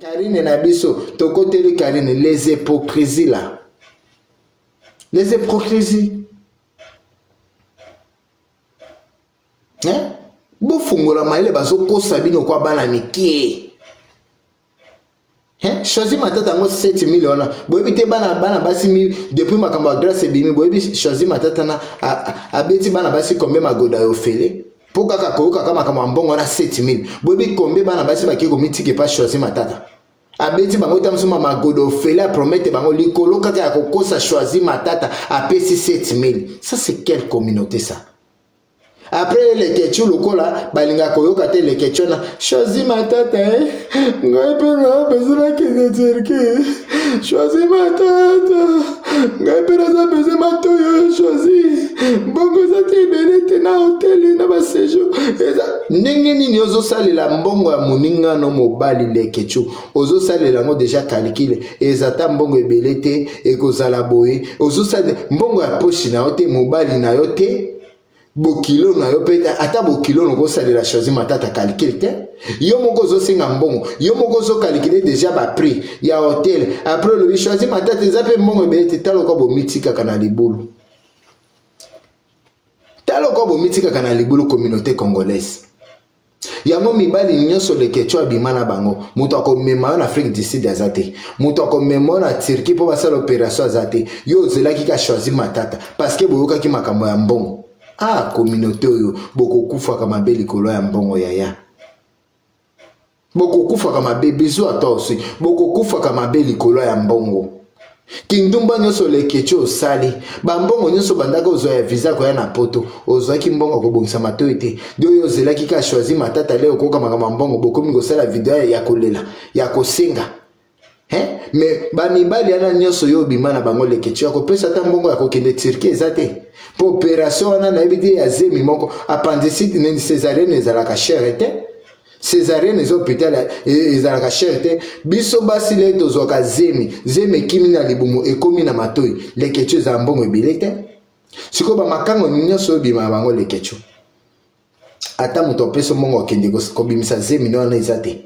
Karine na biso tokoteli Karine les hypocrisies là les hypocrisies hein? Bofungola mayele, bazokosa bino kwa bana mike, hein? Choisi Matata yango 7000 wana boyebi te. Bana basi mi depuis makambo ya Grâce ebimi, boyebi Choisi Matata na abeti bana basi combien magoda ya ofele mpo kaka koyokaka makambo ya mbongo wana 7000. Boyebi combien bana basi bake komitika epa Choisi Matata? Abeti bango ta mosusu magoda ofele, apromettre bango likolo kaka ya kokosa. Choisi Matata apesi 7000. Ça, c'est quelle communauté, ça? Après Leketchu, lokola balingaka koyoka te, Leketchu na Choisi Matata, eh? Ngai mpe na besoin nakende Turquie. Choisi Matata, ngai mpe naza besoin matoyi oyo. Choisi, mbongo eza te ebele te na hotel na baséjour. Eza ndenge nini ozosalela mbongo ya moningano mobali? Leketchu, ozosalela yango déjà calcul. Eza ta mbongo ebele te, ekozala boye. Ozosalela mbongo ya poche na yo te, mobali na yo te, bokilo na yo mpe ata bokilo nokosalela Choisi Matata calcul te. Yo moko ozosenga mbongo, yo moko ozocalculer déjà baprix ya hotel. Après olobi Choisi Matata eza mpe mbongo ebele te. Tala okwa bomitikaka na libulu, tala okwa bomitikaka na libulu, communauté congolaise. Yango mibali nyonso Leketcho abima na bango, moto akomema yo na Afrique du Sud aza te, moto akomema yo na Turquie mpo basala opération aza te. Yo ozelaki ka Choisi Matata parce que boyokaki makambo ya mbongo. Ah, communauté oyo, bokokufaka mabe likolo ya mbongo. Yaya, bokokufaka mabe. Biso ata osi bokokufaka mabe likolo ya mbongo. Kindumba nyonso Leketchi osali, bambongo nyonso bandaka ozwa ya visa koya na Poto, ozwaki mbongo kobongisa matoi te. Nde oyo ozelaki ka Choisi Matata le okoka makambo ya mbongo, bokomi kosala video ya kolela, ya kosenga, hein? Mais bamibali wana nyonso yo obima na bango, Leketchi ya kopesa ata mbongo ya kokende Turquie eza te. Mpo opération wana nayebi te ya zemi moko, appendicite nini, césarienne, ezalaka cher te. Césarienne eza hôpital, ezalaka cher te. Biso basi le tozwaka zemi, zemi ekimi na libumu, ekomi na matoi, Leketchu, ezala mbongo ebele te. Sikoyo bamakango nyonso oyo bima na bango, Leketchu, ata moto apesi mbongo akende kobimisa zemi wana eza te.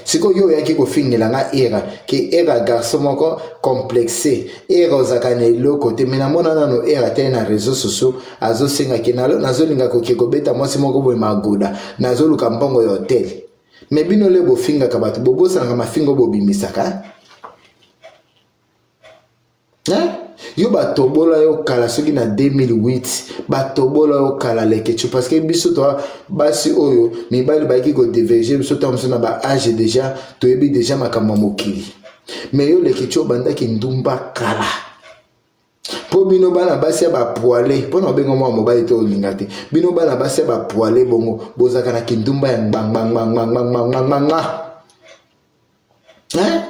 Sikoyo yo oyaki kofingela nga Era ke Era garçon moko complexe, Era ozalaka na eloko te. Me namona nano Era te na réseau sociaux azosenga ke nazolinga koke kobeta mwasi moko boye magoda, nazoluka mbongo ya hotel. Me bino le bofingaka bato, bobosanaka mafinga bobimisaka, hein? Yo batobola yo kala, soki na 2008 batobola yo kala, Leketchu, parce que biso to basi oyo mibali bayaki kodévierger biso ntango mosusu na baâge déjà, toyebi déjà makambo ya mokili. Me yo Leketchu, obandaki ndumba kala. Mpo bino bana basi ya bapoile, mpo na obenga mwana mobali te, olinga te. Bino bana basi ya bapoile bongo bozalaka na kindumba ya ngbangbangbangbangbangbangbangba, hein?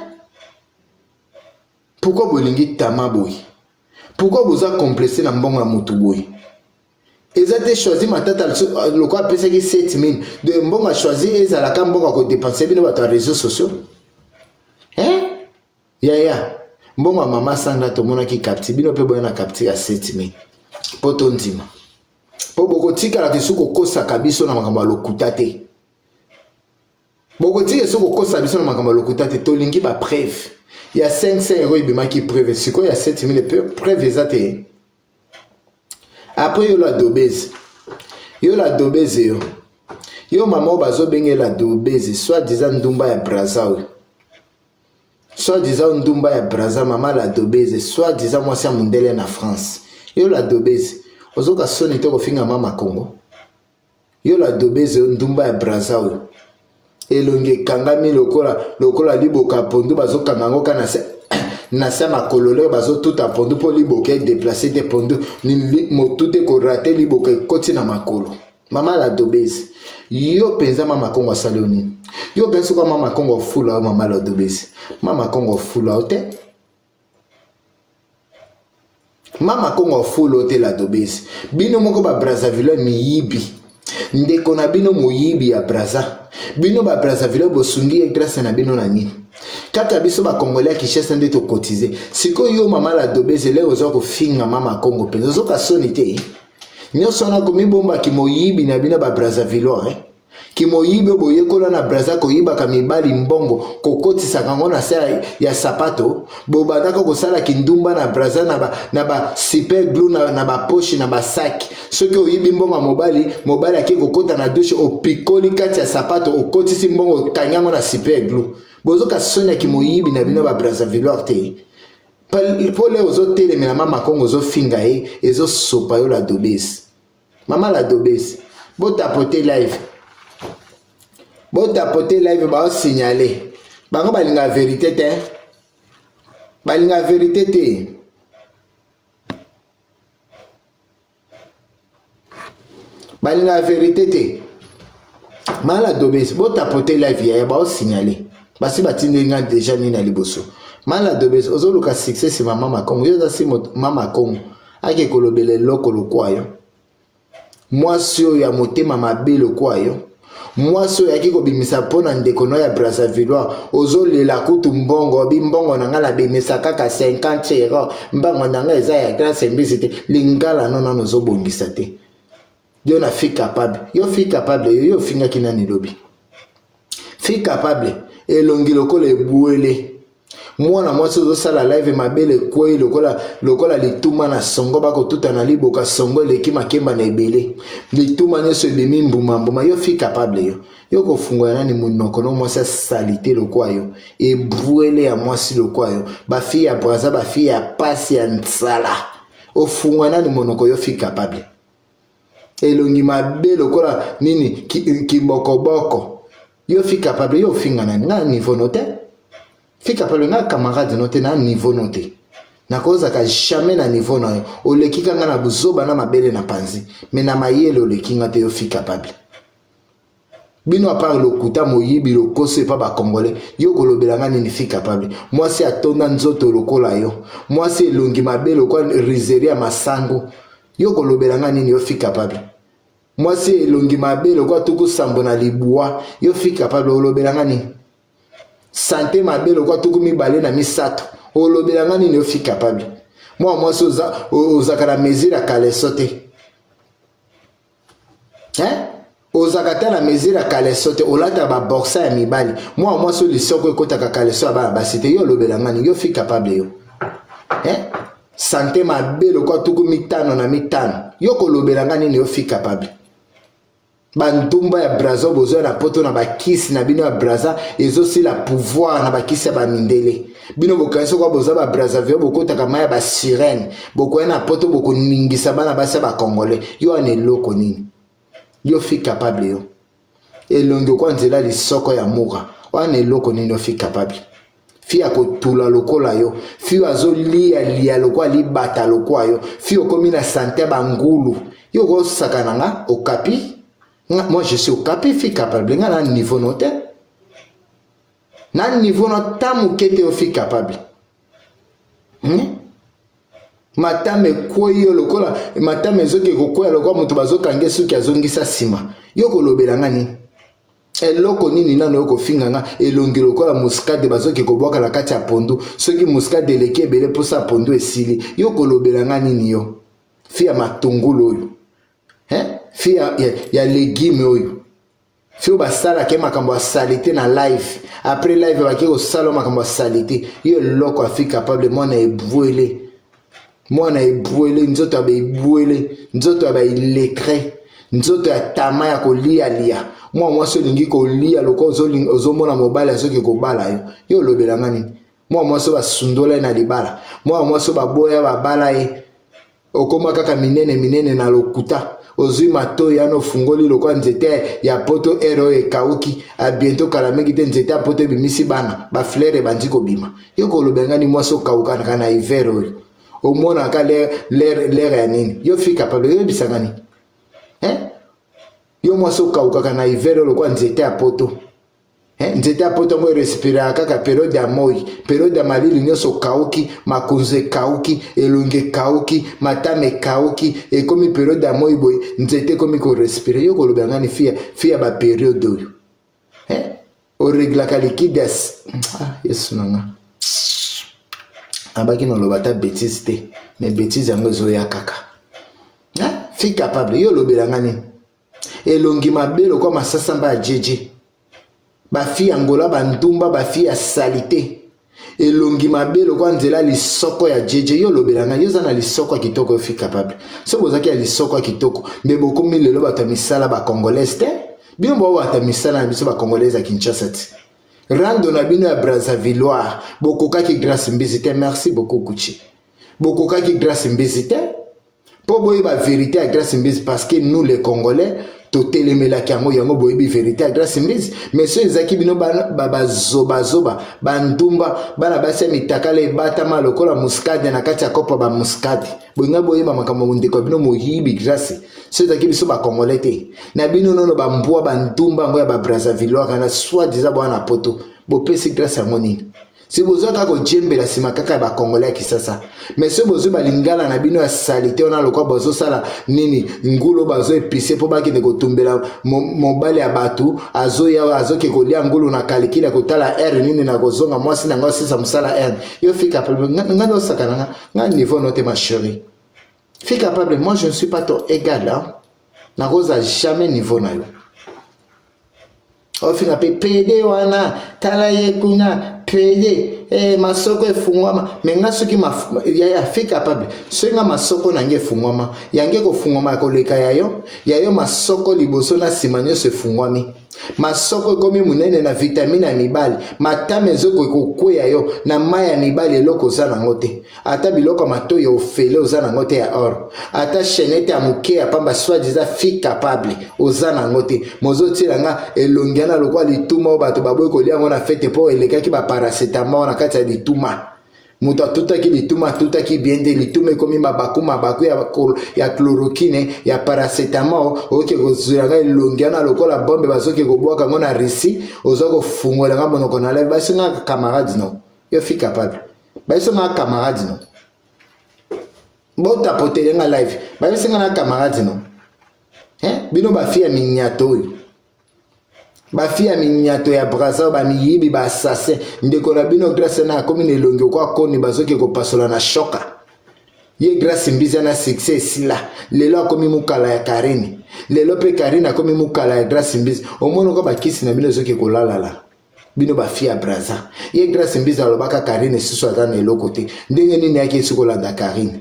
Pourquoi bolingi tama boye? Pourquoi boza complexe na mbongo ya motu boye? Eza te Choisi Matata lokola apesaki 7000 de mbongo ya Choisi, ezalaka mbongo ya kodépenser bino bato ya réseaux sociaux, hein? Yaya, mbongo ya mama Sandra tomonaki capture, bino mpe boya na capture ya 7000 mpo tondima, mpo bokotikalaka esu kokosaka biso na makambo ya lokuta te. Bokotika esu kokosa biso na makambo ya lokuta te. Tolingi bapreuve ya 500 euro ebimaki, preuve. Sikoyo ya 7000, preuve eza te. Après yo la dobeze, yo la dobeze, yo mama oyo bazobengela dobeze, soit disant ndumba ya Braza oyo, soit disant ndumba ya Braza, mama la dobeze, soit disant mwasi ya mondele na France. Yo la dobeze, ozoka soni te kofinga mama Congo? Yo la dobeze, yo ndumba ya Braza oyo, elongi ekangami lokola liboka pondu bazokanga yango ka na se makolo leo bazotuta pondu mpo liboka edéplacer te, pondu motu te korater, liboka ekoti na makolo. Mama la dobeze, yo mpenza mama Kongo asali yo nini? Yo mpenza soki mama Kongo ofula yo, mama la dobeze, mama Kongo ofula yo te, mama Kongo ofula yo te. La dobeze, bino moko babrazzaville miyibi, ndeko na bino moyibi ya Braza, bino babrazzaville bosungi ye grâce na bino na nini? Kaka biso bakongolais ya Kinshasa nde tokotize. Sikoyo yo mama la dobeze, leo oza kofinga mama Kongo mpenza, ozoka soni te? Nyonso wana komibombaki moyibi na bino babrazzavillois, eh? Kimoyibi oyo boyekola na Brazza, koyibaka mibali mbongo, kokotisaka yango na se ya sapato. Bobandaka kosala kindumba na Brazza na ba, na ba super glue na, na bapoche na basaki. Soki oyibi mbongo ya mobali, mobali ake kokota na douche, opikoli kati ya sapato, okotisi mbongo, okangi yango na super glue. Bozoka soni ya kimoyibi na bino ba Brazzavillois te. Mpo leo ozotelemela mama Kongo, ozofinga ye, ezosopa yo la dobesi. Mama la dobesi, botapote live, botapote live, baosignale bango balinga verité te, balinga verité te. Balinga verité te. Mama la dobesi, botapote live yaya, baosignale basi batindeli nga deja nini na liboso. Mama la dobesi, ozoluka succès nsima mama Kongo. Yo oza si mama Kongo ake kolobela eloko lokwa yo, mwasi oyo ya motema mabe lokwa yo, mwasi oyo ayaki kobimisa mpo na ndeko no ya Brazzavillois. Ozolela kutu mbongo, bimbongo na ngai nabimisa kaka 50 euro, mbongo na ngai eza ya Grace Mbisi te. Lingala no nano ozobongisa te. Yo na fi capable, yo fi capable, yo yo ofingaki nani lobi? Fi capable, elongi lokola ebwele. Mwana mwasi ozosala live, mabele ekwei lokola, lokola lituma na songo bakotuta na liboka, songo eleki makemba na ebele, lituma nyonso ebimi mbuma mbuma. Yo fi capable, yo yo kofungola nani monoko no? Mwasi asalite lokwa yo, ebwele ya mwasi lokwa yo, bafi ya Braza, bafi ya pasi ya nsala, ofungola nani monoko? Yo fi capable, elongi mabe lokola nini, kibokoboko. Ki yo fi capable, yo ofinga nani? Nga niveau no te. Fi capable, nga camarade no te, na niveau no te, nakozaka jamais na niveau na yo. Oleki ka nga na buzoba na mabele na panzi, me na mayele oleki nga te. Yo fi capable, bino apart lokuta, moyibi, lokoso epa bacongolais, yo kolobela nga nini? Fi capable, mwasi atonda nzoto lokola yo, mwasi elongi mabe lokola riserie ya masango, yo kolobela nga nini? Yo fi capable, mwasi elongi mabe lokola tuku sambo na libwa, yo fi capable, olobela nga nini? Sante mabe lokola 23, olobela nga nini? Yo fi capable, mwa mwasi ozaka na mesure ya kaleso te, hein? Ozalaka ata na mesure ya kaleso te, olataka baboxa ya mibali. Mwa mwasi oyo lisoko ekotaka kaleso ya bana basi te, yo olobela ngani? Yo fi capable, yo, hein? Sante mabe lokola 55, yo kolobela nga nini? Yo fi capable, bandumba ya Braza bozwa na poto na bakisi na bino ya Braza ezosila pouvoir na bakisi ya bamindele. Bino bokanisi okoa boza ba Brazzaville, bokotaka mai ya basirene, bokoya na poto, bokoningisa bana basi ya bacongolais. Yo wana eloko nini? Yo fi capable, yo elongi okwa nzela lisoko ya mura wana, eloko nini? Yo fi capable, fi ya kotula lokola yo, fi oyo azolialia lokola libata lokola yo, fi okomi na sante ya bangulu, yo okosaka na nga okapi. Moi je suis okapi, fi capable, nga na niveau no te, na niveau no ta moke te. Yo fi capable, Matama ekwei yo lokola matama ezoki ekokwea lokola moto bazokanga suki azongisa nsima. Yo kolobela nga nini? Eloko nini nano yo kofinga nga? Elongi lokola muscade bazoki kobwaka na kati ya pondu. Soki muscade eleki ebele, mposa ya pondu esili. Yo kolobela nga nini? Yo fi ya matungulu oyo, eh? Fi ya, ya, ya legume oyo, fi oyo basalaka ye makambo ya salite na live, après live bake kosala makambo ya salite. Yo eloko ya fi capable, mwana ebwele, mwana ebwele, nzoto ya baebwele, nzoto ya baillettre, nzoto ya tama ya kolialia. Mwa mwasi olingi kolia lokola ozomona mobali azoki kobala yo, yo olobelanga nini? Mwa mwasi oyo basundola ye na libala, mwa mwasi oyo baboya babala ye, okoma kaka minene minene na lokuta. Ozwi matoi yana ofungoli lokola nzete ya poto ere oyo ekauki abiento kala mingi te. Nzete ya poto ebimisi bana, baflere ebandi kobima. Yo koloba ngani? Mwasi okaukanaka na hiver oyo omonaka lere ya nini? Yo fi capable, oyebisanga nini, eh? Yo mwasi okaukaka na hiver oyo lokola nzete ya poto, eh? Nzete ya poto yango erespiraka kaka periode ya moi, periode ya malili nyonso okauki, makonzo ekauki, elongi ekauki, matama ekauki. Ekomi periode ya moi boye, nzete ekomi korespire. Yo koloba ngani? Fi ya baperiode oyo, eh? Oreglaka liquide ya ah, Yesu na nga, abaki noloba ata betise te, mais betise yango ezoya kaka. Fi capable, yo olobelanga nini? Elongi mabe lokwa masasamba ya jeje. Ba fille Angola bandumba, ba fille ya salite. Elongi mabe lokwa nzela lisoko ya jeje. Yo olobela ngai, yo oza na lisoko ya kitoko, yo fille capable. Soki bozalaki ya lisoko ya kitoko, mbe bokomi lelo bato ya misala ba congolaise te. Bino bao bato ya misala na biso ba congolaise ya Kinshasa te. Rando na bino ya Brazzavillois, bokokaki Grâce Mbizi te. Merci beaucoup Gucci. Bokokaki Grâce Mbizi te. Mpo boyeba vérité ya Grâce Mbizi, parce que nous les Congolais totelemelaki yango, yango boyebi vérité ya Grâce Mbizi. Mais so ezalaki bino bazobazoba, bandumba, bana basi ya mitakala ebatama lokola muscade na kati ya kopo ba muscade, bolinga boyeba makambo ndeko ya bino moyibi Grâce. So ezalaki biso bacongolais te na bino nono bambwa bandumba yango ya babrazzavillois kana soit disant bwana poto, bopesi Grâce yango nini? Si bozwa kaka kojembela nsima kaka ya bakongole ya Kisasa, mais soki bozwi balingala na bino ya salite wana lokwa bazosala nini, ngulu bazo epise mpo bakende kotumbela mobali ya bato, azoya azoke kolia ngulu na kalikili ya kotala aire nini na kozonga mwasi na ngai osisa mosala aire. Yo fille capable, ngai osaka na nga ngai niveau no te, ma chérie. Fille capable, moi je ne suis pas ton égal, hein? Nakoza jamais niveau na yo. Ofinga mpe pede wana, tala ye kuna pede, eh, masoko efungwama. Me nga soki yaya fille capable, soki nga masoko na nge efungwama, yange kofungwama ya koleka ya yo. Ya yo masoko liboso na nsima nyonso efungwami, masoko ekomi monene na vitamine ya mibali, matama ezokoki kokweya yo na mai ya mibali. Eloko oza nango te, ata biloko ya matoi ya ofele oza nango te ya or, ata chaînette ya moke ya pamba, soit disant fille capable, oza nango te. Mozotiela nga elongi wana lokola lituma oyo bato baboyi kolia yango na fete mpo elekaki baparacetamol na kati ya lituma. Moto atutaki lituma, atutaki bien te, lituma ekomi mabaku mabaku ya chloroquine, ya paracetamol. Oke kozwela nga elongi wana lokola bombe bazoki kobwaka yango na Russie. Oza kofungola nga monoko na live, basi nga camarade no. Yo fille capable, babiso nga camarade no, botapotele nga live, babisi nga na camarade no, eh? Bino bafille ya minyato oyo, bafille ya minyato ya Braza, bamiyibi, baassassin. Ndeko na bino Grâce na akomi na elongi okwa koni bazoki kopasola na shoka. Ye Grâce Mbizi na succès esila, lelo akomi mokala ya Karine, lelo mpe Karine akomi mokala ya Grâce Mbizi. Omoni oko bakisi na bino ezoki kolalala bino bafille ya Braza. Ye Grâce Mbizi alobaka Karine susu aza na eloko te, ndenge nini yaki esi kolanda Karine,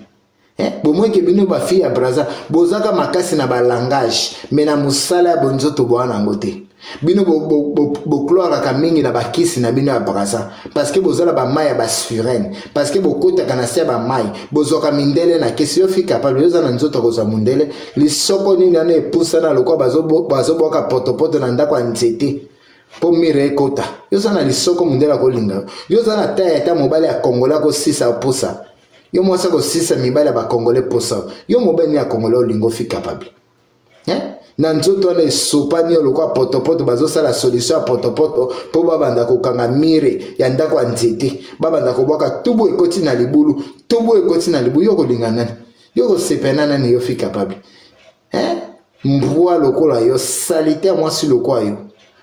eh? Bomweke bino bafille ya Braza bozaka makasi na balangage, me na mosala ya bonzoto boa nango te. Bino bocloraka mingi na bakisi na bino ya Braza, parce que boza na bamai ya basurene, parce que bokotaka na se ya bamai, bozwaka mindele na kesi. Yo fille capable, oza na nzoto kozwa mondele? Lisoko nini wana epusana lokwa bazobwaka potopoto na ndako ya nzete mpo mire ekota? Yo oza na lisoko mondele akolinga yo? Oza na taya ata mobali ya Kongola akosisa posa yo? Mwasi akosisa mibali ya bakongole posa yo? Mobali ni ya Kongola olingo, fille capable, eh? Na nzoto wana esopani yo lokwa potopoto bazosala solution ya potopoto mpo babanda kokanga mire ya ndako ya nzete, babanda kobwaka tubu ekoti na libulu, tubu ekoti na libulu. Yo kolinga nani? Yo kosepela nani, yo fille capable, eh? Mbwa lokola yo, salite ya mwasi lokola yo,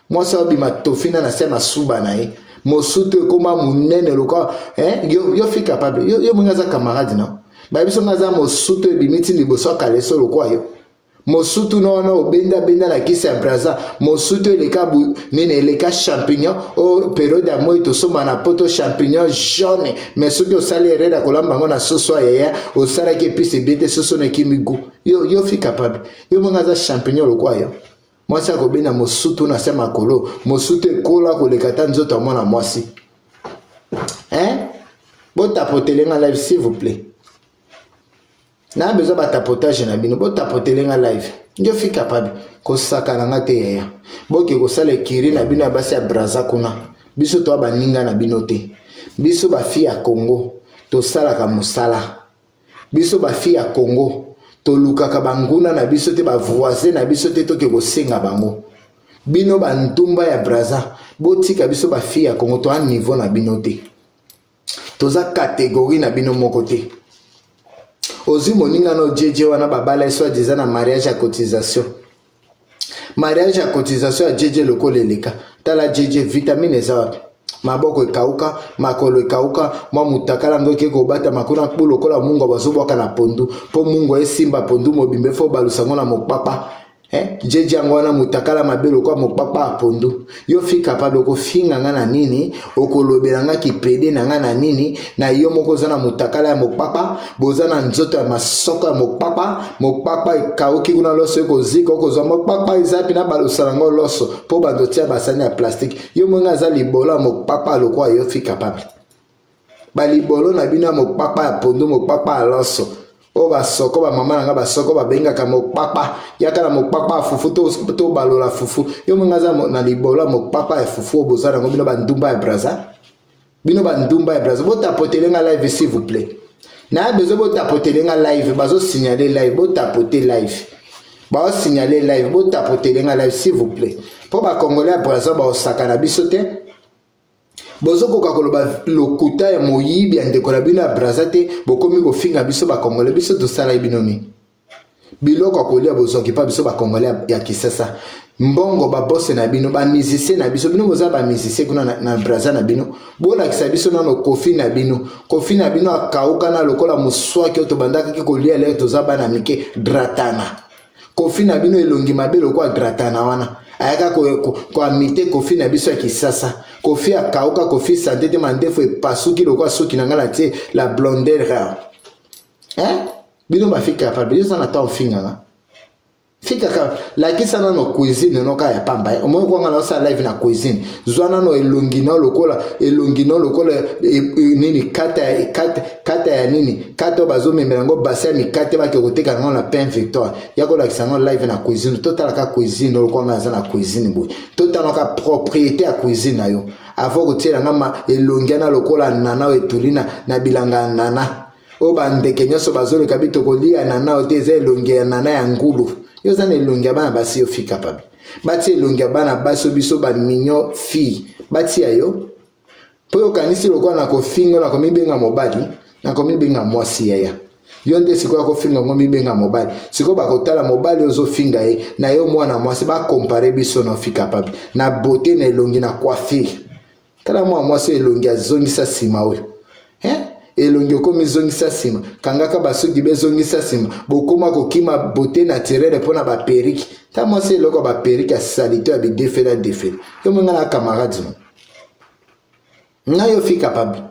mwasi abima tofina na se masuba na ye, mosutu ekoma monene lokola, eh? Yo fille capable, yo moninga aza camarade na bayebi nga aza mosutu ebimi ti liboso akaleso lokola yo. Mosutu na wana obendabenda na kisi ya Braza, mosutu eleka nini, eleka champignon o periode ya moi tosomba na poto, champignon jaune. Mais soki osali erreur ya kolamba yango na soso ya yaya, osalaki épice bien te, soso na ekimi gu. Yo fille capable, yo monga aza champignon lokwa yo. Mwasi akobenda mosutu na se makolo, mosutu ekola koleka ata nzoto ya mwana mwasi, hein? Botapotele nga live, s'il vous plaît, na besoin batapotage na bino. Botapotele nga live. Yo fille capable, kosaka na nga te yaya. Boke kosala ekiri na bino ya basi ya Braza kuna, biso toa baninga na bino te. Biso bafille ya Congo tosalaka mosala, biso bafille ya Congo tolukaka banguna na biso te, bavoisin na biso te, toke kosenga bango. Bino bantumba ya Braza, botika biso bafille ya Congo, toa niveau na bino te, toza catégorie na bino moko te. Ozwi moninga no jeje wana, babala soit eza na mariage ya cotisation, mariage ya cotisation ya jeje lokola eleka. Tala jeje, vitamine eza wapi? Maboko ekauka, makolo ekauka, mwa mutakala yango eke kobatama kuna mpo lokola mungwa bazobwaka na pondu mpo mungwa esimba pondu mobimba, efo balusa yango na mokpapa. Eh, jeje yango wana motakala mabe lokwa mokpakpa ya pondu. Yo fi capable okofinga nga na nini, okolobela nga kipede na nga na nini, na yo moko oza na motakala ya mokpakpa, boza na nzoto ya masoko ya mokpakpa, mokpakpa ekauki kuna loso ekozika, okozwa mokpakpa eza mpe na balosala yango loso mpo bando tia basani ya plastique. Yo monga aza libolo ya mokpakpa lokwa yo fi capable. Balibolo na bino ya mokpakpa ya pondu, mokpakpa ya loso oyo basoko bamama na nga basoko babengaka mokpakpa, yaka na mokpakpa ya fufu to balola fufu. Yo monga aza na libolo ya mokpakpa ya fufu oyo boza nango bino bandumba ya Braza, bino bandumba ya Braza, botapotele nga live s'il vous plaît. Na besoin botapotele nga live, bazosignale live, botapote live, baosignale live, botapotele nga live s'il vous plaît, mpo bakongole ya Braza baosaka na biso te. Bozokoka koloba lokuta ya moyibi ya ndeko na bino ya Braza te, bokomi kofinga biso bakongole. Biso tosalaki bino nini? Biloko ya kolia bozwaki mpa biso bakongole ya Kisasa, mbongo babose na bino, bamusicien na biso. Bino boza bamusicien kuna na Braza na bino, bolakisa biso nano kofi na bino. Kofi na bino akauka na lokola moswaki oyo tobandakaki kolia lere toza bana mike, dratana. Kofi na bino elongi mabe lokola dratana wana ayaka koamite kofi na biso ya Kisasa. Kofi akauka, kofi sante te, mandefu epasuki lokola suki na ngai na tie la blondeur. Hein? Bino bafika pa bino za na ta ofinganga fika ka lakisa nano cuisine noka ya pamba. Omoni kwanga na osala live na cuisine, zwa nano elongi na lokola elongi na lokola nini kata ya kata, kata ya nini kata oyo bazomemela yango basi ya mikate bake koteka yango na Pain Victoire, ya kolakisa yango live na cuisine. Totalaka cuisine lokola aza na cuisine boye, totalaka propriété ya cuisine na yo avant kotiela nga elongi wana lokola nana oyo etuli na bilanga ya nana oyo bandeke nyonso bazoleka bi tokolia nana oyo te, eza elongi ya nana ya ngulu. Yo oza na elongi ya bana basi, yo fika pabi batia elongi ya bana basi biso bamignon fille batia yo mpo yokanisi lokola na kofinga na komibenga mobali na komibenga mwasi. Yaya, yo nde sikoyo akofinga ngo mibenga mobali. Sikoyo bakotala mobali ozofinga ye na yo mwana mwasi, bakompare biso na ofi capable na beauté na elongi na coiffure. Tala mwana mwasi elongi azongisa nsima oyo, eh? Elongi okomi zongisa nsima, kangaka basuki bezongisa nsima, bokoma kokima beauté naturelle mpo na baperike. Ta mwasi eloko ya baperike ya salite ya bidefela defela. Yo monga na camarade no ngai yo fi capable,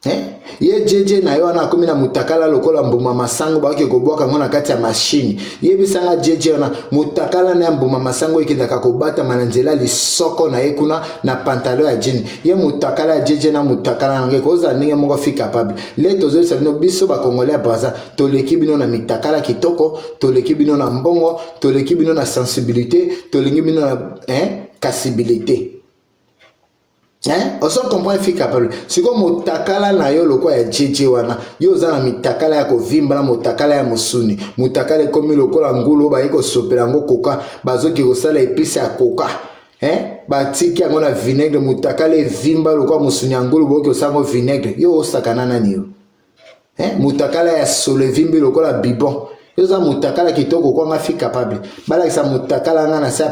eh? Ye jeje na ye wana akomi na mutakala lokola mbuma masango bakoki kobwaka yango na kati ya mashine. Yebisanga jeje wana mutakala na ya mbuma masango ekendaka kobatama na nzela lisoko na ye kuna na pantalo ya jean. Ye mutakala ya jeje na mutakala yango ekozala ndenge moko fi capable le tozoyebisa bino biso bakongole ya Braza toleki bino na mitakala kitoko, toleki bino na mbongo, toleki bino na sensibilité, tolingi bino na hein, kasibilité. Hein? Ozo comprendre fi capable. Siko motakala na yo lokwa ya jeje wana, yo oza na mitakala ya kovimba na motakala ya mosuni. Motakala ekomi lokola ngulu baye kosopela yango koka, bazoki kosala epice ya koka. Hein? Batiki yango na vinaigre, motakala evimba lokola mosuni ya ngulu boki kosala yango vinaigre. Yo osakana nani yo? Hein? Mutakala ya solo evimbi lokola bibon. Yo oza mutakala kitoko kwanga fi capable. Balakisa mutakala nga na se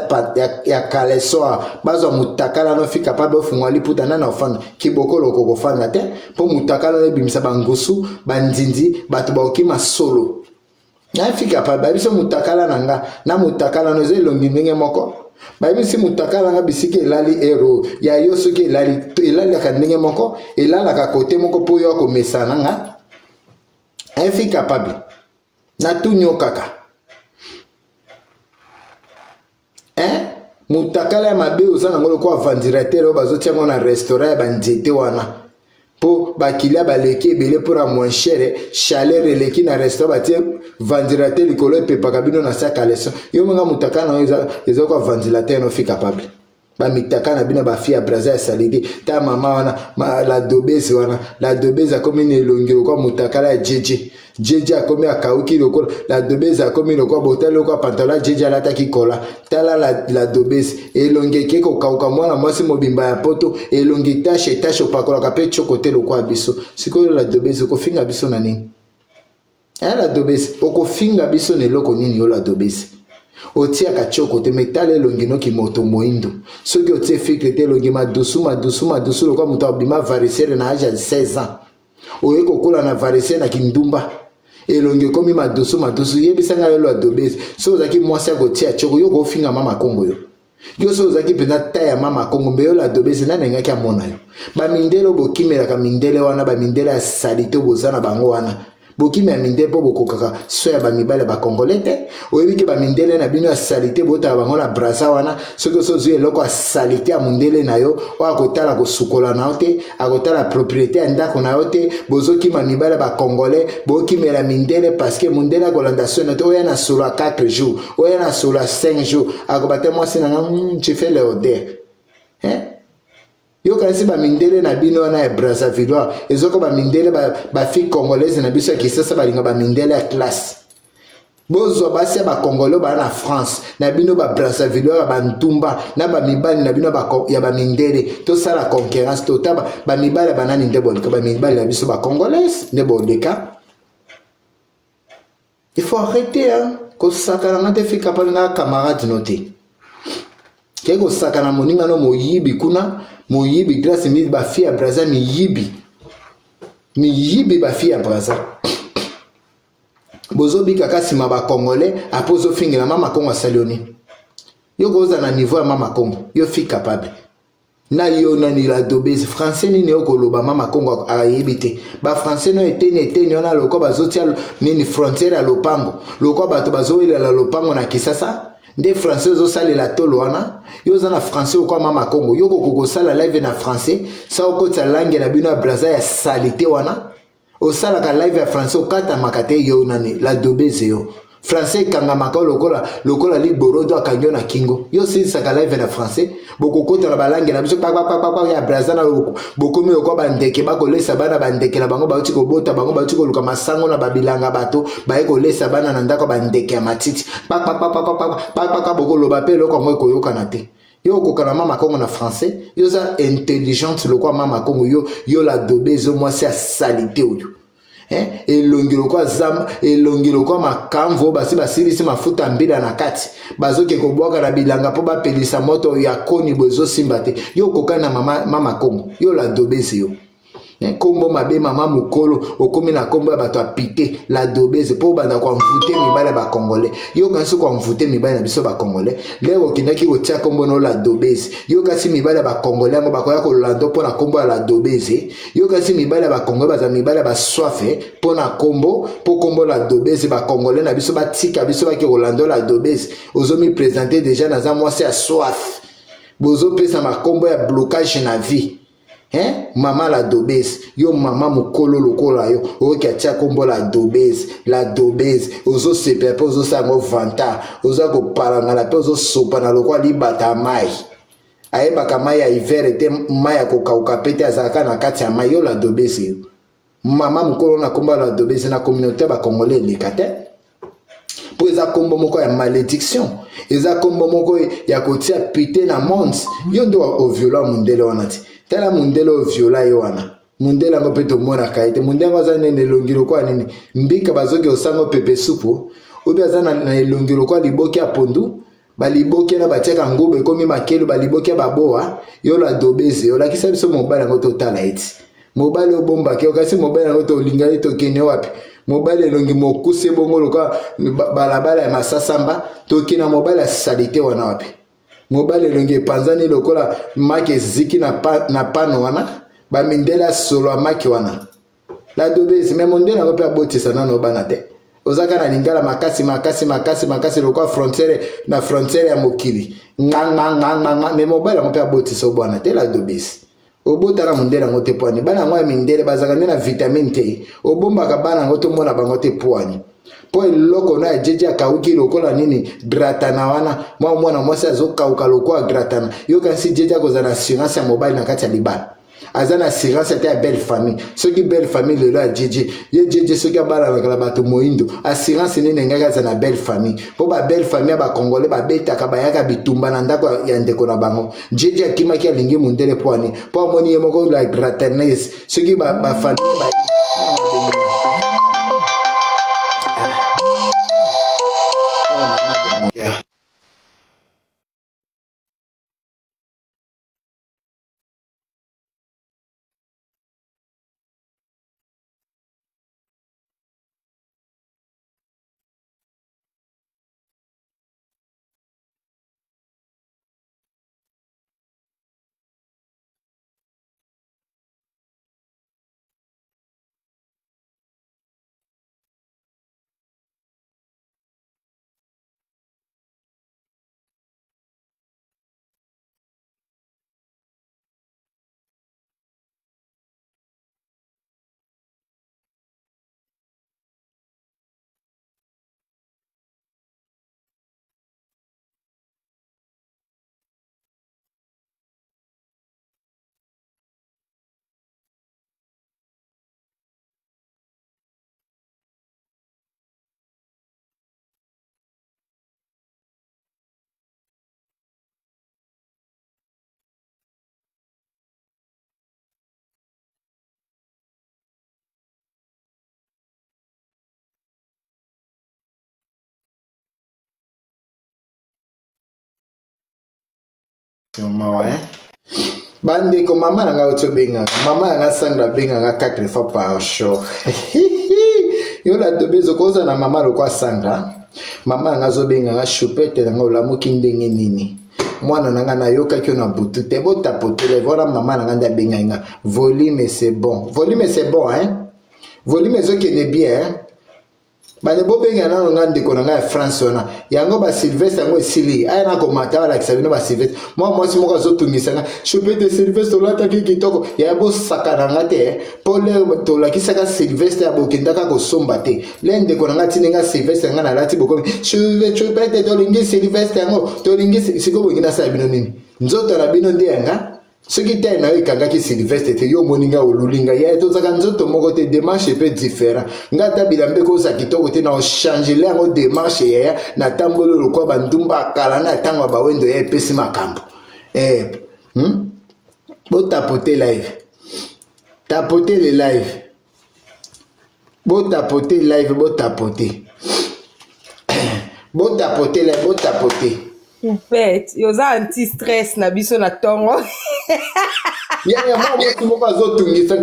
ya caleçon. Bazwa mutakala no fi capable ofungwa liputa nana ofanda. Kibokolo okokofanda te mpo mutakala no ebimisa bangusu, banzinzi, bato baokima solo. Na fi capable bayebisi mutakala na nga na mutakala no eza elongi ndenge moko. Bayebisi mutakala nga bisika elali ero ya yo soki elali elalaka ndenge moko, elalaka kote moko mpo yo akomesana nga. Fi capable natuni yo kaka, hein? Mutakala ya mabe oza nango lokola ventilateur oyo bazotia yango na restaurant ya banzete wana mpo bakilia baleki ebele mpona moins cher, chaleur eleki na restaurant, batie ventilateur likolo epepaka bino na sa caleçon. Yo monga mutakala nango eza lokola ventilateur no fi capable bamitaka na bino bafi ya Braza ya salite. Ta mama wana la dobese wana, la dobese akomi na elongi lokola mutakala ya jeje. Jeje akomi akauki lokola la dobese, akomi lokola botali lokola pantalon ya jeje alataki kola. Tala la dobese elongi eke kokauka, mwana mwasi mobimba ya poto elongi tashe tashe, opakolaka mpe tioko te lokola biso. Sikoyo la dobese okofinga biso na nini? La dobese okofinga biso na eloko nini? Yo la dobese otiaka tioko te, me tala elongi noki moto moindo. Soki otie fikre te, elongi madusu madusu madusu lokola moto abima varicelle na age ya 16 ans, oye kokola na varicelle na kindumba. Elongi ekomi madusu madusu. Yebisa ngai yo lwadobezi, soki ozalaki mwasi ya kotia tshoko, yo kofinga mama Kongo yo. Yo soki ozalaki mpenza ta ya mama Kongo, mbe yo ladobezi nani alingaki amona yo? Bamindele oyo bokimelaka mindele wana, bamindele ya salite boza na bango wana, bokimela mindele mpo bokokaka so ya bamibali ya bakongole te. Oyebi ke bamindele na bino ya salite botala bango na braza wana, soki oso ozwi eloko ya salite ya mondele na yo oyo akotala kosukola na yo te, akotala propriété ya ndako na yo te. Bozokima mibali ya bakongole, bokimela mindele parceke mondele akolanda so na te. Oya na solo ya 4 jours, oya na solo ya 5 jours, akoba te mwasi na nga tu fais leoder hein? Yokanisi bamindele na bino wana ya Brazzavillois ezoko bamindele bafille ba congolaise na biso ya Kisasa balinga bamindele ya classe. Bozwa basi ya bakongole baa na France na bino babrazzavillois ya bantumba na bamibali na bino ya bamindele, tosala concurrence tota bamibali ya banani nde boleka? Bamibali na biso bacongolaise nde boleka. Il faut arrêter hein, kosakana nga te, fika pa nga camarade no te, ke kosakana moninga no moyibi kuna, moyibi Grace mi bafille ya Braza miyibi, miyibi bafille ya Braza. Bozobika ka nsima bacongolais apo ozofingela mama Kongo asali yo nini? Yo kozala na niveau ya mama Kongo, yo fi capable na yo nani la dobese français nini okoloba? Mama Kongo ayebi te bafrançais no eteni eteni wana lokwa bazotia nini frontière ya lopango, lokwa bato bazowelela lopango na Kisasa nde français ozosalela tolo wana. Yo oza na français okwa mama Kongo, yo kokoka kosala live na français sa okotisa langue na bino ya Braza ya salite wana. Osalaka live ya français okatamaka te. Yo nani la dobese? Yo français ekangamaka lokola lokola liborodo akangi yo na kingo. Yo osilisaka live na français, bokokota na balange na biso kpakpakpakpa ya Braza na bokomi lokola bandeke bakolesa bana bandeke na bango bauti kobota, bango bauti koluka masango na babilanga, bato baye kolesa bana na ndako bandeke ya matiti kpakpakpakpakpakpaka. Bokoloba mpe eloko yango ekoyokana te. Yo okoka na mama Kongo na français? Yo oza intelligente lokola mama Kongo? Yo, yo la dobe ezo mwasi ya salite oyo, eh? Elongi lokola zamba, elongi lokola makamvo oyo basi basilisi mafuta ya mbila na kati, bazoke kobwaka na bilanga mpo bapelisa moto ya koni bo ezosimba te. Yo okokani na mama, mama Kongo? Yo la dobeze yo, nkombo mabe, mama mokolo okomi na nkombo ya bato ya pite la dobeze mpo obanda koamvute mibali ya bacongolais. Yo kasi koamvute mibali na biso bacongolais lero okendaki kotia nkombo no la dobeze. Yo kasi mibali ya bacongolais yango bakoya kolanda mpo na nkombo ya la dobeze. Yo kasi mibali ya bacongolais baza mibali ya baswafe mpo na nkombo, mpo nkombo la dobeze bacongolais na biso batika biso bake kolanda la dobeze. Ozomipresente deja naza mwasi ya soif, bozopesa makombo ya blocage na vie, hein? Mama la dobese yo, mama mokolo lokola yo oyoki atia kombo la dobese, la dobese ozosepela mpe ozosala yango vanta, oza kopalangana mpe ozosopana lokola libata ya mai. Ayebaka mai ya hiver te, mai ya kokauka mpe te, azalaka na kati ya mai. Yo la dobese yo, mama mokolo na kombo ya la dobese na communauté ya bacongolais eleka te, mpo eza nkombo moko ya malédiction, eza nkombo moko ya kotia pite na monde. Yo nde oviola mondele wana ti tala mondele oviola ye wana, mondele yango mpe tomonaka ye te. Mondele yango aza nini? Elongi lokola nini? Mbika bazoki osango pepe supu obi aza na, na elongi lokola liboki ya pondu, baliboki na batiaka nguba ekomi makelo, baliboki ya baboa. Yo la dobeze, olakisa biso mobali yango totala eti mobali obombaki yo, kasi mobali yango tolingaki tokende wapi? Mobali elongi mokuse bongo lokola balabala ya masasamba, tokende na mobali ya salite wana wapi? Mobali elongi epanzani lokola maki eziki na, pa, na pano wana, bamindele ya solo ya maki wana la dobezi. Me mondele yango mpe abotisa nano bana te. Oza kaka na lingala makasi makasi makasi makasi lokola frontiere na frontiere ya mokili nganganganganga. Me mobali yango mpe abotisa obwana te. La dobezi, obotaka mondele yango te pwani? Bana yango ya mindele bazalaka nde na vitamine te? Obombaka bana yango tomona bango te pwani? Mpo eloko na ya jeje akauki lokola nini gratana wana, mwa mwana mwasi azokauka lokola gratana. Yokanisi jeje akozala na assurance ya mobali na kati ya libala? Aza na assurance ata ya belle famille. Soki belle famille lelo ya jeje, ye jeje soki abalanaka na bato moindo, assurance nini engaki aza na belle famille? Mpo ba belle famille ya bacongolais babetaka, bayaka bitumba na ndako ya ndeko na bango. Jeje akimaki alingi mondele mpo ani? Mpo amoni ye moko la graternese soki bafamille ba, ba... Yeah. Mawa hein. Bandeko mama na ngai oti obengaka mama na ngai Sandra abengaka 4 fois par jour. Yo la dobezo koza na mama lokwa Sandra. Mama na ngai azobengaka choupette na ngai olamuki ndenge nini? Mwana na ngai nayokaki yo na butu te botapotele wana mama na ngai nde abengaki nga volume c'est bon. Volume c'est bon hein. Volume ezokende bien hein? Bande bobenga nano nga ndeko na ngai ya France wana yango ba Sylvestre yango esili aya na komata balakisa bino ba Sylvestre mwa mwasi moko azotungisa nga chopete Sylvestre olataki kitoko ya bosaka na nga te mpo le tolakisaka Sylvestre ya bokendaka kosomba te le ndeko na ngai atindi nga Sylvestre nga nalati bokomi chopete tolingi Sylvestre yango tolingi sikoyo bolingi nasala bino nini nzoto na bino nde yanga Soki taille na yo ekangaki Sylvestre te, yo omoni nga oluli nga. Yaya tozalaka nzoto moko te, demarche pe different. Nga ata bilamba ekozala kitoko te, na ochangele yango demarche yaya, na tamboli lokola ba ndumba ya kala na tango ya ba wendo yaya epesi makambo. Eh, Bo tapoter live. Tapoter le live. Bo tapoter live, bo tapoter. Bo tapoter live, bo tapoter. Poupette, yoza anti stress na biso na tongo. Yaya mwa mwasi moko azotungisa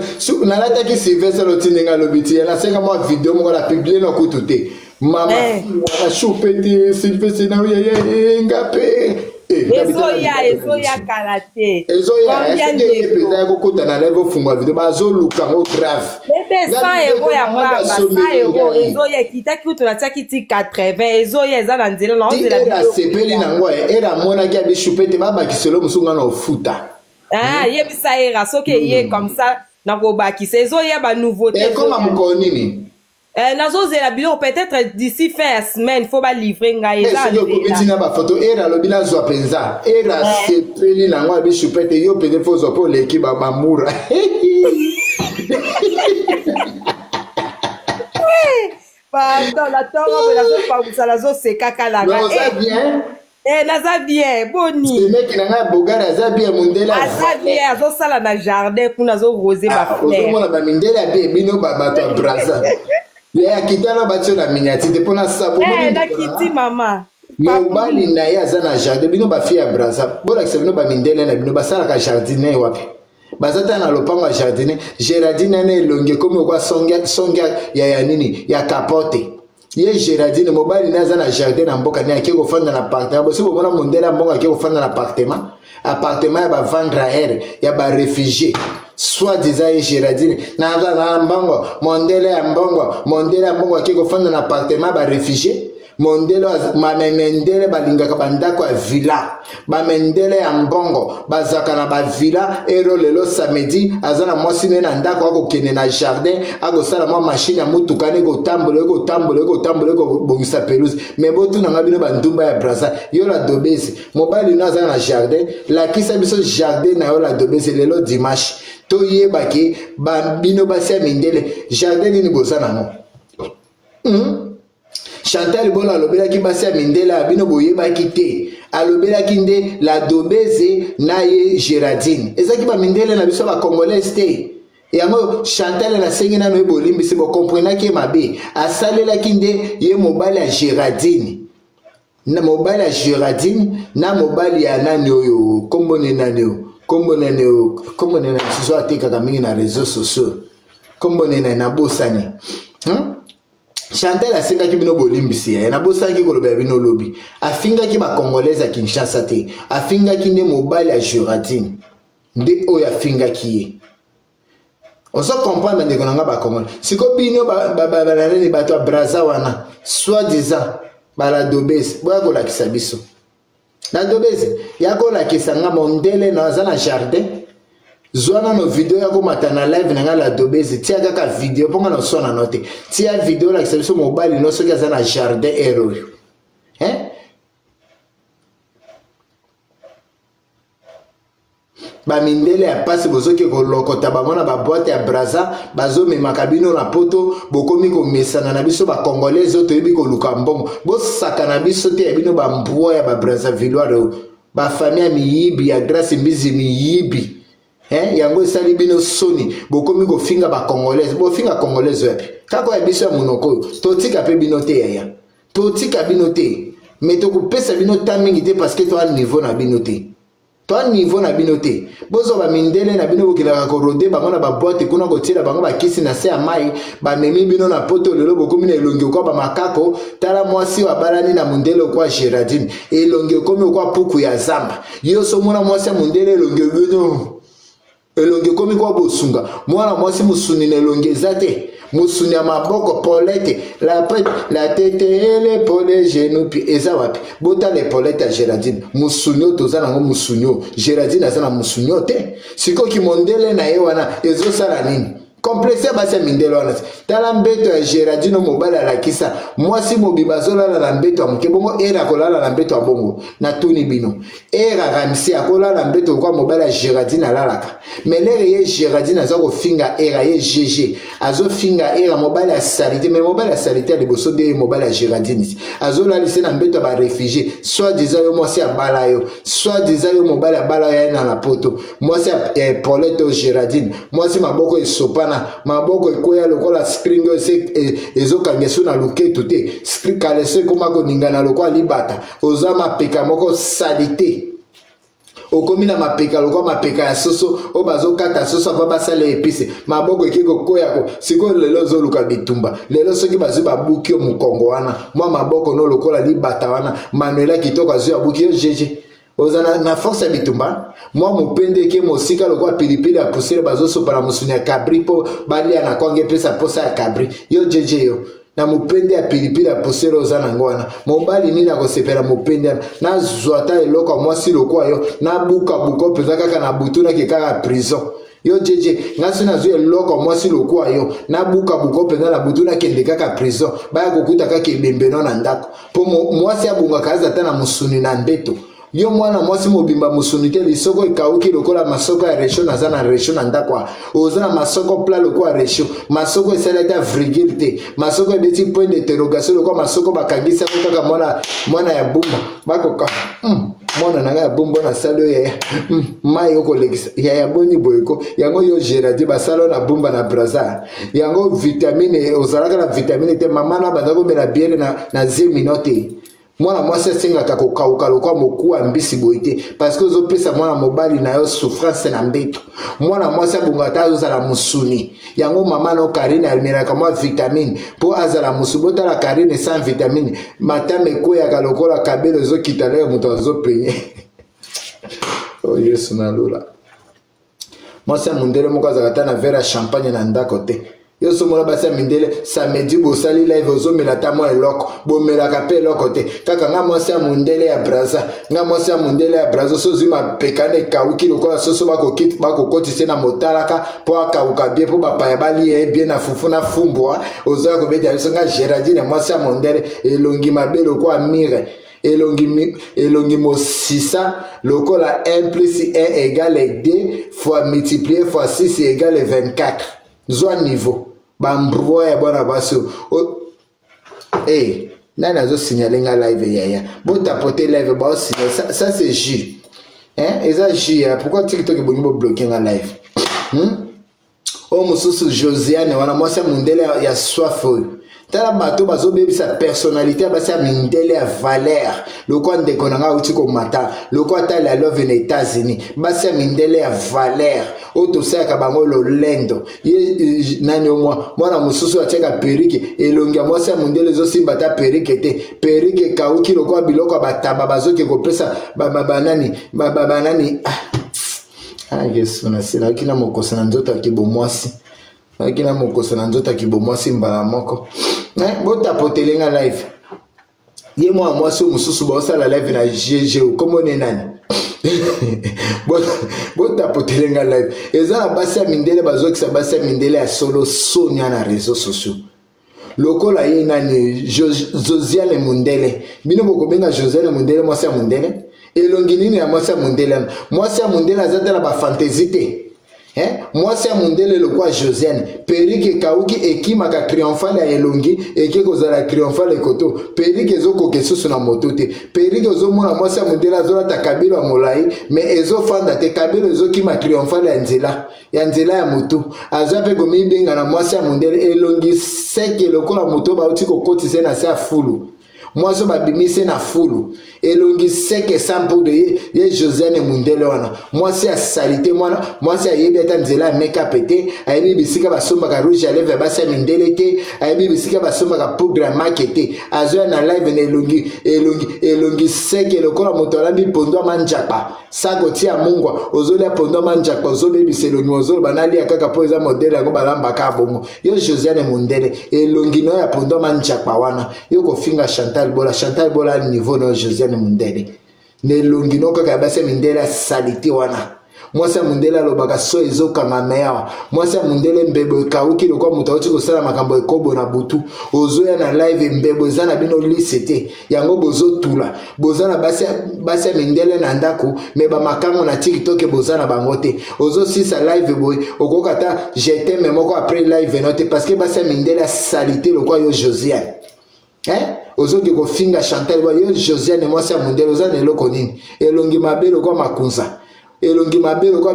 nalataki Sylvestre lotindi nga alobi ti nasenga mwa video moko na publie na kutu te mama eh. wana choupette Sylvestre na yaya nga pe eh, ezoya ezoya kala te ezoya esoki mpenza ya kokota na live ofungwa video bazoluka yango grave Bebe 100 euro ya pamba 100 euro ezoya ekitaki kutu natiaki ti 80 ezoya eza na nzela na ozela era asepeli na ngo era amonaki abishupe te babakiselo mosusu nga na ofuta ah yebisa era soki eye comme ça nakobakisa ezoya ba nouveauté ekoma mokolo nini Eh, nazozela biloko peut-être d'ici fin ya semaine fo balivre ngai eh, eza soki okomi ntina bafoto era alobi nazwa mpenza era eh. asepeli na yango abi chupete yo mpenza fo ozwa mpo oleki bamura pardon na ntongo mpe nazopangusa nazoseka kalanga oza bien Eh, naza bien boni semeki na ngai bogari aza bien mondele aza bien azosala na jardin kuna azorose ah, bafleur bamindele ya bien bino bato ya braza ya kita na batio na miniati te mpo na sabo eh, nakiti mama mobali na ye aza na jardin bino bafille ya braza bolakisa bino bamindele na bino basalaka jardin wapi baza ta na lopango ya jardin gerardine ana elongi ekomi okwa songe ya nini ya kapote ye gerardine mobali ne aza na jardin na mboka ne ake kofanda na appartement bosi bomona mondele ya mbongo ake kofanda na appartement appartement ya bavendre aere ya barefugie soit disant ye gerardine naza na mbongo mondele ya mbongo mondele ya mbongo ake kofanda na appartement ya barefugie mondele bamendele balingaka bandako ya villa bamendele ya mbongo bazalaka na bavilla ero lelo samedi aza na mwasi ne na ndako akokende na jardin akosala mwa mashine ya motuka ne ekotambola ekotambola ekotambola ekobongisa pelouse me botuna nga bino bandumba ya braza yo la dobesi mobali no aza na jardin lakisa biso jardin na yo la dobesi lelo dimanche toyeba ke bino basi ya mindele jardin nini boza nango Chantal Bola alobelaki basi ya mindele ya bino boyebaki te alobelaki nde la dobeze na ye Gerardine ezalaki ba mindele na biso ba congolaise te yango Chantal nasengi nano ye bolimbisi bokomprenaki ye mabe asalelaki nde ye mobali ya Gerardine na mobali ya Gerardine na mobali ya nani oyo kombo ne nani oyo kombo nani oyo kombo ne nani susu atekaka mingi na réseaux sociaux kombo ne nani nabosani Chantal asengaki bino bolimbisi ya nabosanaki kolobela bino lobi afingaki ba congolaise ya Kinshasa te afingaki nde mobali ya Gerardine nde oyo afingaki ye ozo comprendre bandeko na nga ba congolais siko bino bananani bato ya braza wana soit disant baladobese boya kolakisa biso Ladobeze ya kolakisa nga mondele na aza na jardin zwa nano video ya komata na live na nga ladobeze tia kaka video mpo nga na oswana no te tia video olakisa biso mobali no soki aza na jardin ere oyo eh? Ba mindele ya pasi bozoki kolokota bango na ba boite ya braza bazomemaka bino na poto bokomi komesana na biso ba congolais oyo toyebi koluka mbongo bosakana biso te ya bino ba mbwa ya ba brazavilloire oyo ba famille ya miyibi ya grace mbizi miyibi eh, yango esali bino soni bokomi kofinga ba congolais bofinga congolais wapi kaka ya biso ya monoko oyo totika mpe bino te yaya totika bino te me tokopesa bino ta mingi te parce que toa niveau na bino te. Toa niveau na bino te. Bozwa ba mindele na bino bokendaka korode bango na baboite kuna kotiela bango bakisi na se ya mai, bamemi bino na poto lelo bokomi na elongi okwa bamakako. Tala mwasi oyo abalani na mondele okwa Gerardine, elongi ekomi okwa puku ya zamba. Yo so mona mwasi ya mondele elongi bino elongi ekomi kwa bosunga. Mwana mwasi mosuni na elongi eza te, mosuni ya maboko polete la, la tete ele pole genou pi eza wapi? Botala epolete ya Gerardine, mosuni oyo toza nango, mosuni oyo Gerardine aza na mosuni oyo te. Sikoyo kimondele na ye wana ezosala nini? Complexe ya basi ya mindele wana. Tala mbeto ya Gerardine, mobali alakisa mwasi mobimba azolala na mbeto ya moke bongo. Era akolala na mbeto ya bongo? Natuni bino, Era Ramsey akolala mbeto lokola mobali ya Gerardine alalaka? Mais lere ye Gerardine aza kofinga Era, ye GG azofinga Era mobali ya salite. Mais mobali ya salite ya liboso nde ye mobali ya Gerardine, azolalise na mbeto ya barefugie. Soit disant yo mwasi abala yo, soit disant yo mobali abala yo, ya na poto mwasi ya Epaulette oyo Gerardine, mwasi maboko esopana, maboko ekweya lokola spring oyo ezokanga esu na luketu te, kaleso ekoma koningana lokola libata. Oza mapeka moko salite, okomi na mapeka lokola mapeka ya soso oyo bazokata soso ava basala epise, maboko eke kokwea ko. Sikoyo lelo ozoluka bitumba. Lelo soki bazwi babuki yo mokongo wana, mwa maboko no lokola libata wana, Manuela kitoko azwi abuki yo jeje, oza na, na force ya bitumba. Mwa mopende eke mosika lokola pilipili ya pusele bazosopa na mosuni ya kabri mpo balia na kwanga epesa mposa ya kabri. Yo jeje, yo na mopende ya pilipili ya pusele oza nango wana, mobali nini akosepela mopende wana? Nazwa ata eloko ya mwasi lokola yo, nabukabuka mpenza kaka na butu, nake kaka prison. Yo jeje, ngai so nazwi eloko ya mwasi lokola yo, nabukabuka mpenza na butu, nakende kaka prison, baya kokuta kaka ebembeno na ndako. Mpo mwasi abongaka aza ata na mosuni na mbeto. Yo mwana mwasi mobimba mosuni te, lisoko ekauki lokola masoko ya resho. Naza na resho na ndako, oza na masoko pla lokola resho, masoko esali ata virgule te, masoko ebeti point d'interrogation lokola masoko bakangisi yango kaka mwana, mwana ya bumba bakoka. Mwana na ngai ya bumba nasali oyo yaya, mai okolekisa yaya boni boyeko yango. Yo Geradi, basala na bumba na Brazar yango vitamine, ozalaka na vitamine te. Mama na banda komela biere na, na zemino te. Mwana mwasi asengaka kokauka lokola mokuwa mbisi boye te, parce que ozopesa mwana mobali na yo souffrance na mbeto. Mwana mwasi abongaka te azozala mosuni yango. Mama no Karine amelaka mwa vitamine mpo azala mosuni. Botala Karine sans vitamine, matama ekweyaka lokola kabelo ezokita lere moto azopenye. Oh Yesu na lola! Mwasi ya mondele moko azalaka ata na verre ya champagne na ndako te. Yo somona basi ya mindele, samedi bosali live, ozomela ata mwa eloko, bomelaka mpe eloko te. Kaka nga mwasi ya mondele ya Braza, nga mwasi ya mondele ya Braza. So ozwi mapeka na ekauki lokola soso bakokotisa na motalaka mpo akauka bien, mpo bapaya balia ye bien na fufu na fumbwa. Ozoya kobeta biso nga Gerardine mwasi ya mondele, elongi mabe lokola mire, elongi, elongi mosisa lokola 1 plus 1 égale 2 fois multiplié fois 6 égale 24. Zwa niveau bambroi ya bwana basi. Hey, nani azosignale nga live? Yaya, botapote live, baosignale ça, ça c'est jus, hein? Eza jus ya pourquoi TikTok ebongi bobloke nga live, Oyo mosusu Josiane wana, mwasi ya mondele ya soif oyo. Tala bato bazobebisa personnalité ya basi ya mindele ya valeur, lokola ndeko na ngai auti komata, lokola tali ya love na États-Unis. Basi ya mindele ya valeur oyo tosalaka bango lolendo. Ye nani o mwana mosusu atiaka perike, elongi ya mwasi ya mondele ezosimba ata perike te, perike ekauki lokola biloko ya bataba bazoki kopesa banani banani. Ah, Yesu, nasilaki na mokoso na nzoto ya kibomwasi, nayaki na mokoso na nzoto ya kibomwasi mbala moko. Botapotele nga live. Ye mwana mwasi oyo mosusu baosala live na GG, komone nani? Botapotele nga live. Eza na basi ya mindele bazokisa basi ya mindele ya solo sonia na réseau sociaux, lokola ye nani, Josiane Mundele. Bino bokobenga Josiane Mundele mwasi ya mondele? Elongi nini ya mwasi ya mondele wana? Mwasi ya mondele aza te na bafantaisie te. Eh? Mwasi ya mondele lokwa Josiane, perike ekauki, ekimaka triomphale ya elongi, eke kozala triomphale ekoto, perike ezokoka esusu na moto te. Perike ozomona mwasi ya mondele azolata kabelo ya molai, me ezofanda te, kabelo ezokima triomphale ya nzela ya nzela ya motu. Aza mpe komibenga na mwasi ya mondele, elongi seke lokola moto bauti kokotisa ye na se ya fulu. Mwasi oyo babimisi na fulu, elongi seke sans poudre. Ye, ye Josiane mundele wana, mwasi ya salite, mwana mwasi ayebi ata nzela ya make-up te, ayebi bisika basombaka rouge à lèvre ya basi ya mindele te, ayebi bisika basombaka poudre ya make te. Azoya na live na elongi elongi elongi seke lokola moto alambi pondu ya manjapa sa kotia mungwa. Ozolia pondu ya manjapa, ozobebisa elongi, ozoloba nalia kaka mpo eza modele yango balambaka bongo. Yo Josiane mundele, elongi no ya pondu ya manjapa wana, yo kofinga Chantal Bola. Chantal Bola niveau no, Josiane mundele, na elongi no kaka ya basi ya mindele ya salite wana. Mwasi ya mondele alobaka so ezokangama awa. Mwasi ya mondele, mbebo ekauki lokola moto auti kosala makambo ekobo na butu. Ozoya na live, mbebo eza na bino lise te, yango bozotula. Boza na basi ya mindele na ndako, me bamakango na TikTok boza na bango te. Ozosisa live boye, okoka ata je t'aime moko après live no te, parce que basi ya mindele ya salite lokola yo Josiane, eh? Ozoki kofinga Chantal. Yo Josiane, mwasi ya mondele, oza na eloko nini? Elongi mabe lokola makunza, elongi mabe lokola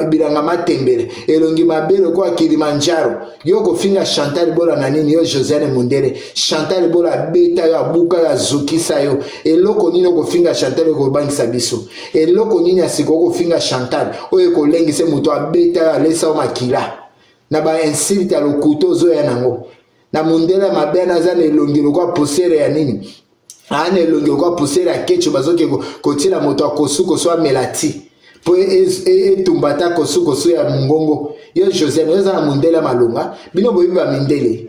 bilanga matembele, elongi mabe lokola Kilimanjaro. Yo kofinga Chantal Bola na nini? Yo Josiane mondele, Chantal Bola abeta yo, abuka yo, azukisa yo. Eloko nini okofinga Chantal ekobangisa biso? Eloko nini ya sika okofinga Chantal oyo ekolengisa moto abeta yo, alesa yo makila na bainsulte ya lokuta ozoya nango na mondele mabe wana? Aza na elongi lokola poussière ya nini, aa na elongi lokola poussière ya kecho. Bazoke kotiela moto akosukosu amela ti mpo etumba ata kosukosu ya mongongo. Yo Josiane, oyo eza na mondele ya malonga, bino boyebi bamindele,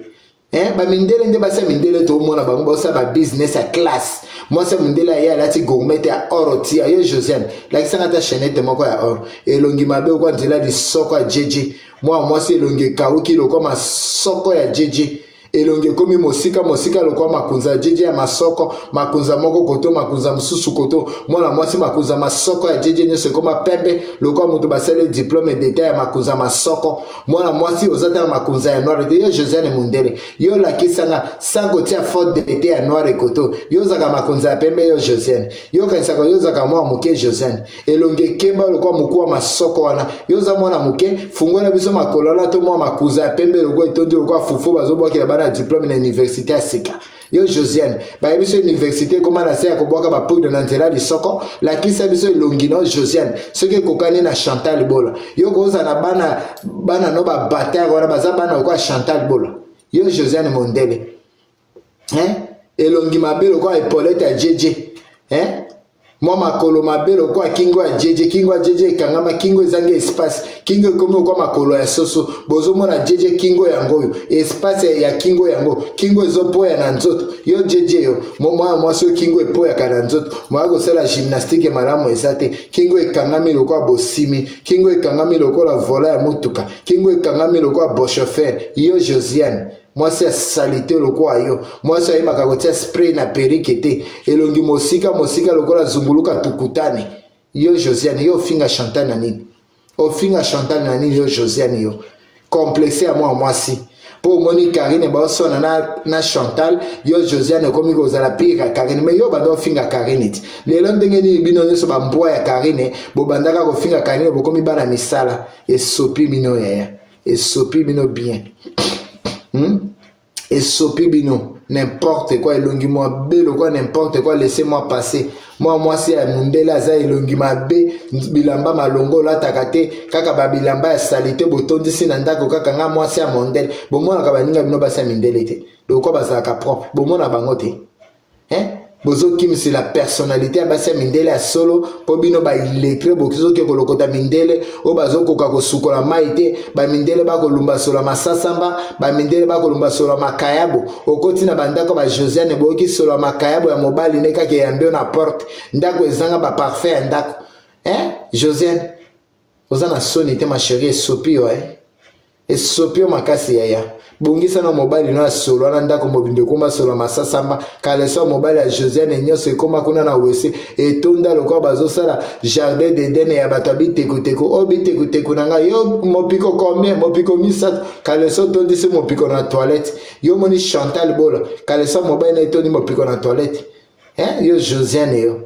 eh, bamindele nde basi ya mindele toomona bango baosala babusiness ya classe. Mwasi ya mondele aye alati gourmette ya or tia. Yo Josiane, lakisanga ata chaînette moko ya or. Elongi mabe okwa nzela lisoko ya jeje. Mwana mwasi elongi ekauki lokwa masoko ya jeje, elongi ekomi mosika mosika lokwa makunza ya jeje ya masoko, makunza moko koto, makunza mosusu koto. Mwana mwasi, makunza masoko ya jeje nyonso ekoma pembe lokwa moto basali diplôme d'état ya makunza masoko. Mwana mwasi, oza tala makunza ya noir te. Yo Josiane mundele, yo lakisanga sans kotia fond de teint ya noir ekoto. Yo ozalaka makunza ya pembe. Yo Josiane, yo okanisaka yo ozalaka mwana moke. Josiane, elongi ekemba lokola mokuwa masoko wana, yo oza mwana moke? Fungola biso makolo wana to mwa makuza ya pembe lokola etondi lokola fufu bazobwakela bana ya diplôme na université ya sika. Yo Josiane, bayebi biso université ekóma na se ya kobwaka bapoudre na nzela lisoko. Lakisa biso elongi no Josiane, soki ekokani na Chantal Bola. Yo kozala na bana, bana no babatare wana baza bana lokola Chantal Bola. Yo Josiane mondele, hein? Elongi mabe lokola epolete ya jeje, hein? Mwa makolo mabe lokola kingo ya jeje, kingo ya jeje ekangama, kingo ezangi espace, kingo ekomi lokola makolo ya soso. Bozomona jeje kingo yango oyo, espace ya kingo yango, kingo ezopoya na nzoto. Yo jeje, yo mwana mwasi oyo kingo epoyaka na nzoto, moya kosala gymnastique malamu eza te. Kingo ekangami lokola bosimi, kingo ekangami lokola vola ya motuka, kingo ekangami lokola bochauffeur. Yo Josiane, mwasi ya salite lokola yo, mwasi ayebaka kotia spray na perike te, elongi mosika mosika lokola zunguluka tukutane. Yo Josiane, yo ofinga Chantal na nini? Ofinga Chantal na nini? Yo Josiane, yo complexe ya mwana mwasi, mpo omoni Karine baosona na Chantal, yo Josiane okomi kozala pire ya Karine. Me yo banda ofinga Karine ti lelo ndenge nini? Bino nyonso bambwa ya Karine, bobandaka kofinga Karine, bokomi bana misala. Esopi bino yaya, esopi bino bien, Esopi bino, n'importe quoi. Elongi mabe lokola n'importe quoi. Laissez moi passer. Mwa mwasi ya mondele aza elongi mabe, bilamba malongo olataka te, kaka babilamba ya salite botondisi na ndako. Kaka nga mwasi ya mondele, bomonaka baninga bino basi ya mindele te lokwa bazalaka propre? Bomona bango te, hein? Bozokimisela personnalité ya basi ya mindele ya solo, mpo bino baillettré bozoke kolokota mindele oyo bazokoka kosukola mai te. Bamindele bakolumba solo masasamba, bamindele bakolumba solo makayabo. Okoti na bandako ba Josiane, boyoki solo ya makayabo ya mobali nde kaka eyambi yo na porte. Ndako ezanga baparfum ya ndako, hein? Josiane, oza na soni te, ma chérie? Esopi yo, eh? Esopi yo makasi yaya. Bongisa na mobali no ya solo wana. Ndako mobimba ekóma solo masasamba. Kaleso ya mobali ya Josiane nyonso ekóma kuna na wese, etonda lokola bazosala jardin d'Eden ya bato ya bitekuteko. Oyo bitekuteku na ngai, yo mopiko combien? Mopiko misato. Kaleso otondisi mopiko na toilette. Yo moni Chantal Bola, kaleso ya mobali na etondi mopiko na toilette, eh? Yo Josiane, yo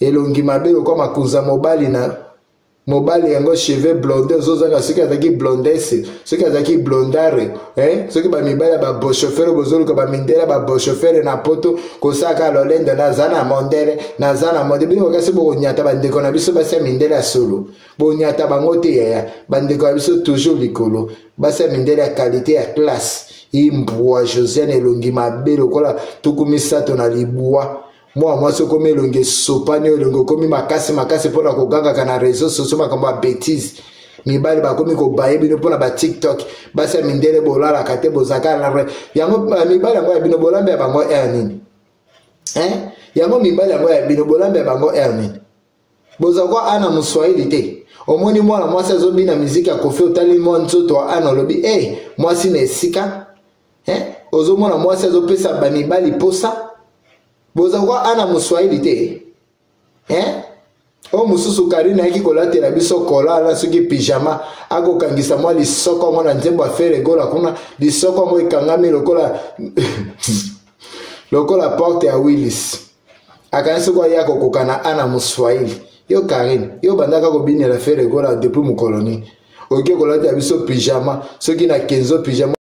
elongi mabe lokola makunza mobali na. Mobali yango cheveux blonde ozozanga soki azalaki blondesse, soki azalaki blondare, eh? Soki bamibali ya babochauffeur bozoluka bamindele ya babochauffeur na poto kosalaka lolendo, naza na mondele, naza na mondele. Bino bakasi bokonyata bandeko na biso basi ya mindele ya solo, bonyata bango te yaya. Bandeko na biso toujours likolo, basi ya mindele ya qualité ya classe. Imbwa Josiane elongi mabe lokola 39. Mwa mwasi okomi elongi esopani, elongi okomi makasi makasi mpona kogangaka na réseau sociaux makambo ya bétise. Mibali bakomi kobaye bino mpona ba TikTok. Basi ya mindele bolalaka te, bozalaka na yango. Mibali yango ya bino bolambe ya bango aire nini, hein? Yango mibali yango ya bino bolambe ya bango aire nini? Bozalaka ana moswahili te. Omoni mwana mwasi azobina miziki ya Kofi, otali mwa nzoto ya ana, olobi e hey, mwasi na esika, eh? Ozomona mwasi azopesa bamibali posa. Bozalaka ana moswahili te, eh? Oyo mosusu Karine ayaki kolatela biso kola na soki pyjama, akokangisa mwa lisoko yango na nzembo ya Ferre Gola kuna. Lisoko yango ekangami lokola porte ya Willis. Akanisi ko aya kokoka na ana moswahili. Yo Karine, yo bandaka kobinela Ferre Gola depuis mokolo nini? Oke kolatela biso pyjama soki na Kenzo pyjama.